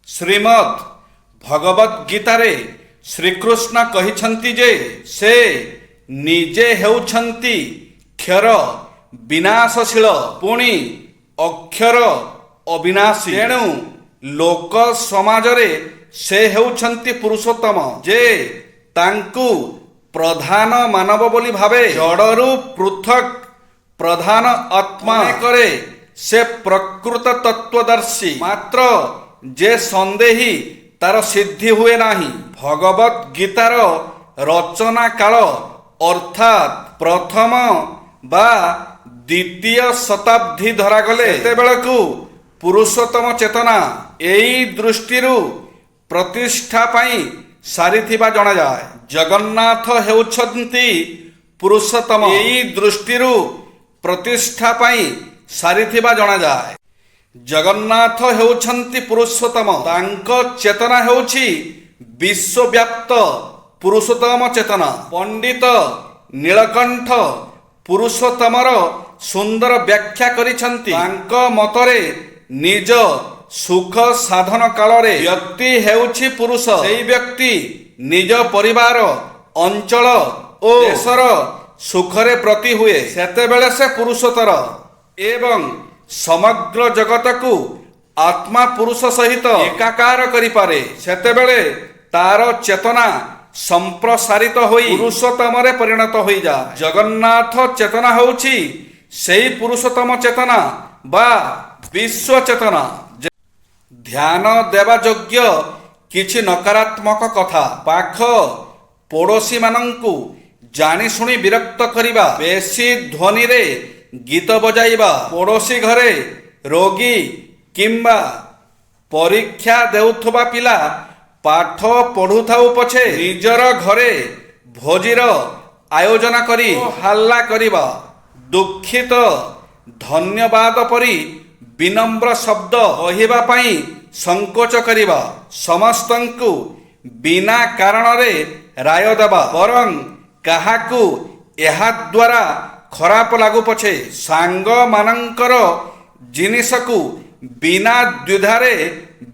ଶ୍ରୀମଦ୍ ଭଗବଦ୍ ଗୀତାରେ ଶ୍ରୀକୃଷ୍ଣ କହିଛନ୍ତି ଯେ ସେ ନିଜେ ହେଉଛନ୍ତି କ୍ଷର, ବିନାଶଶୀଳ, ପୁଣି ଅକ୍ଷର, ଅବିନାଶୀ। ତେଣୁ ଲୋକ ସମାଜରେ ସେ ହେଉଛନ୍ତି ପୁରୁଷୋତ୍ତମ। ଯେ ତାଙ୍କୁ ପ୍ରଧାନ ମାନବ ବୋଲି ଭାବେ, ଜଡ଼ରୁ ପୃଥକ୍ ପ୍ରଧାନ ଆତ୍ମା କରେ, ସେ ପ୍ରକୃତ ତତ୍ତ୍ୱଦର୍ଶୀ। ମାତ୍ର ଯେ ସନ୍ଦେହୀ, ତାର ସିଦ୍ଧି ହୁଏ ନାହିଁ। ଭଗବତ୍ ଗୀତାର ରଚନା କାଳ ଅର୍ଥାତ୍ ପ୍ରଥମ ବା ଦ୍ୱିତୀୟ ଶତାବ୍ଦୀ ଧରାଗଲେ, ସେତେବେଳକୁ ପୁରୁଷୋତ୍ତମ ଚେତନା ଏଇ ଦୃଷ୍ଟିରୁ ପ୍ରତିଷ୍ଠା ପାଇ ସାରିଥିବା ଜଣାଯାଏ। ଜଗନ୍ନାଥ ହେଉଛନ୍ତି ପୁରୁଷୋତ୍ତମ, ଏଇ ଦୃଷ୍ଟିରୁ ପ୍ରତିଷ୍ଠା ପାଇ ସାରିଥିବା ଜଣାଯାଏ। ଜଗନ୍ନାଥ ହେଉଛନ୍ତି ପୁରୁଷୋତ୍ତମ। ତାଙ୍କ ଚେତନା ହେଉଛି ବିଶ୍ୱବ୍ୟାପ୍ତ ପୁରୁଷୋତ୍ତମ ଚେତନା। ପଣ୍ଡିତ ନୀଳକଣ୍ଠ ପୁରୁଷୋତ୍ତମର ସୁନ୍ଦର ବ୍ୟାଖ୍ୟା କରିଛନ୍ତି। ତାଙ୍କ ମତରେ ନିଜ ସୁଖ ସାଧନ କାଳରେ ବ୍ୟକ୍ତି ହେଉଛି ପୁରୁଷ। ସେଇ ବ୍ୟକ୍ତି ନିଜ ପରିବାର, ଅଞ୍ଚଳ ଓ ଦେଶର ସୁଖରେ ବ୍ରତୀ ହୁଏ, ସେତେବେଳେ ସେ ପୁରୁଷୋତ୍ତର ଏବଂ ସମଗ୍ର ଜଗତକୁ ଆତ୍ମା ପୁରୁଷ ସହିତ ଏକାକାର କରିପାରେ, ସେତେବେଳେ ତାର ଚେତନା ସମ୍ପ୍ରସାରିତ ହୋଇ ପୁରୁଷୋତ୍ତମରେ ପରିଣତ ହୋଇଯାଏ। ଜଗନ୍ନାଥ ଚେତନା ହେଉଛି ସେଇ ପୁରୁଷୋତ୍ତମ ଚେତନା ବା ବିଶ୍ୱ ଚେତନା। ଧ୍ୟାନ ଦେବା ଯୋଗ୍ୟ କିଛି ନକାରାତ୍ମକ କଥା: ପାଖ ପଡ଼ୋଶୀମାନଙ୍କୁ ଜାଣିଶୁଣି ବିରକ୍ତ କରିବା, ବେଶୀ ଧ୍ୱନିରେ ଗୀତ ବଜାଇବା, ପଡ଼ୋଶୀ ଘରେ ରୋଗୀ କିମ୍ବା ପରୀକ୍ଷା ଦେଉଥିବା ପିଲା ପାଠ ପଢ଼ୁଥାଉ ପଛେ ନିଜର ଘରେ ଭୋଜିର ଆୟୋଜନ କରି ହାଲ୍ଲା କରିବା, ଦୁଃଖିତ, ଧନ୍ୟବାଦ ପରି ବିନମ୍ର ଶବ୍ଦ କହିବା ପାଇଁ ସଂକୋଚ କରିବା, ସମସ୍ତଙ୍କୁ ବିନା କାରଣରେ ରାୟ ଦେବା, ବରଂ କାହାକୁ ଏହାଦ୍ୱାରା ଖରାପ ଲାଗୁ ପଛେ, ସାଙ୍ଗମାନଙ୍କର ଜିନିଷକୁ ବିନା ଦ୍ୱିଧାରେ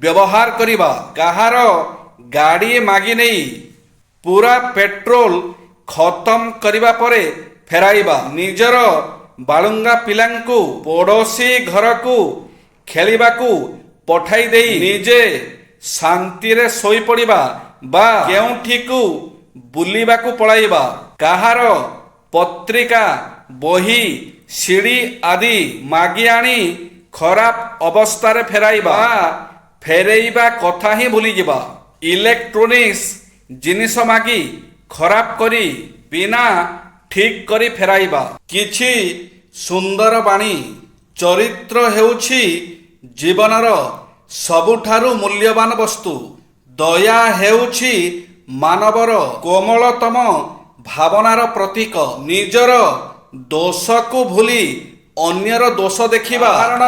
ବ୍ୟବହାର କରିବା, କାହାର ଗାଡ଼ି ମାଗି ନେଇ ପୁରା ପେଟ୍ରୋଲ ଖତମ କରିବା ପରେ ଫେରାଇବା, ନିଜର ବାଳୁଙ୍ଗା ପିଲାଙ୍କୁ ପଡ଼ୋଶୀ ଘରକୁ ଖେଳିବାକୁ ପଠାଇ ଦେଇ ନିଜେ ଶାନ୍ତିରେ ଶୋଇପଡ଼ିବା ବା କେଉଁଠିକୁ ବୁଲିବାକୁ ପଳାଇବା, କାହାର ପତ୍ରିକା, ବହି, ସିଡି ଆଦି ମାଗି ଆଣି ଖରାପ ଅବସ୍ଥାରେ ଫେରାଇବା ବା ଫେରେଇବା କଥା ହିଁ ଭୁଲିଯିବା, ଇଲେକ୍ଟ୍ରୋନିକ୍ସ ଜିନିଷ ମାଗି ଖରାପ କରି ବିନା ଠିକ୍ କରି ଫେରାଇବା। କିଛି ସୁନ୍ଦର ବାଣୀ: ଚରିତ୍ର ହେଉଛି ଜୀବନର ସବୁଠାରୁ ମୂଲ୍ୟବାନ ବସ୍ତୁ। ଦୟା ହେଉଛି ମାନବର କୋମଳତମ ଭାବନାର ପ୍ରତୀକ। ନିଜର ଦୋଷକୁ ଭୁଲି ଅନ୍ୟର ଦୋଷ ଦେଖିବା ସାଧାରଣ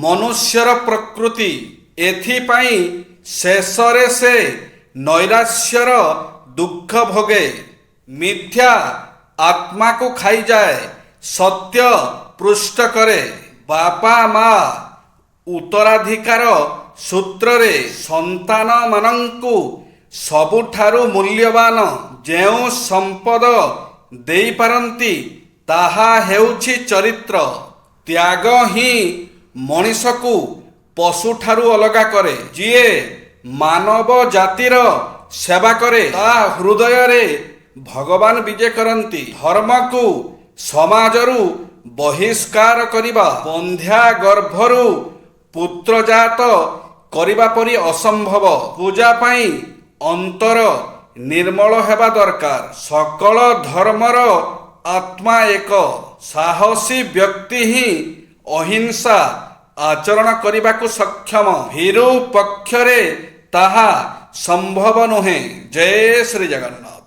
ମନୁଷ୍ୟର ପ୍ରକୃତି। ଏଥିପାଇଁ ଶେଷରେ ସେ ନୈରାଶ୍ୟର ଦୁଃଖ ଭୋଗେ। ମିଥ୍ୟା ଆତ୍ମାକୁ ଖାଇଯାଏ, ସତ୍ୟ ପୁଷ୍ଟ କରେ। ବାପା ମା ଉତ୍ତରାଧିକାର ସୂତ୍ରରେ ସନ୍ତାନମାନଙ୍କୁ ସବୁଠାରୁ ମୂଲ୍ୟବାନ ଯେଉଁ ସମ୍ପଦ ଦେଇପାରନ୍ତି, ତାହା ହେଉଛି ଚରିତ୍ର। ତ୍ୟାଗ ହିଁ ମଣିଷକୁ ପଶୁଠାରୁ ଅଲଗା କରେ। ଯିଏ ମାନବ ଜାତିର ସେବା କରେ, ତା ହୃଦୟରେ ଭଗବାନ ବିଜେ କରନ୍ତି। ଧର୍ମକୁ ସମାଜରୁ ବହିଷ୍କାର କରିବା ବନ୍ଧ୍ୟା ଗର୍ଭରୁ ପୁତ୍ରଜାତ କରିବା ପରି ଅସମ୍ଭବ। ପୂଜା ପାଇଁ ଅନ୍ତର ନିର୍ମଳ ହେବା ଦରକାର। ସକଳ ଧର୍ମର ଆତ୍ମା ଏକ। ସାହସୀ ବ୍ୟକ୍ତି ହିଁ ଅହିଂସା ଆଚରଣ କରିବାକୁ ସକ୍ଷମ, ଭୀରୁ ପକ୍ଷରେ ତାହା ସମ୍ଭବ ନୁହେଁ। ଜୟ ଶ୍ରୀ ଜଗନ୍ନାଥ।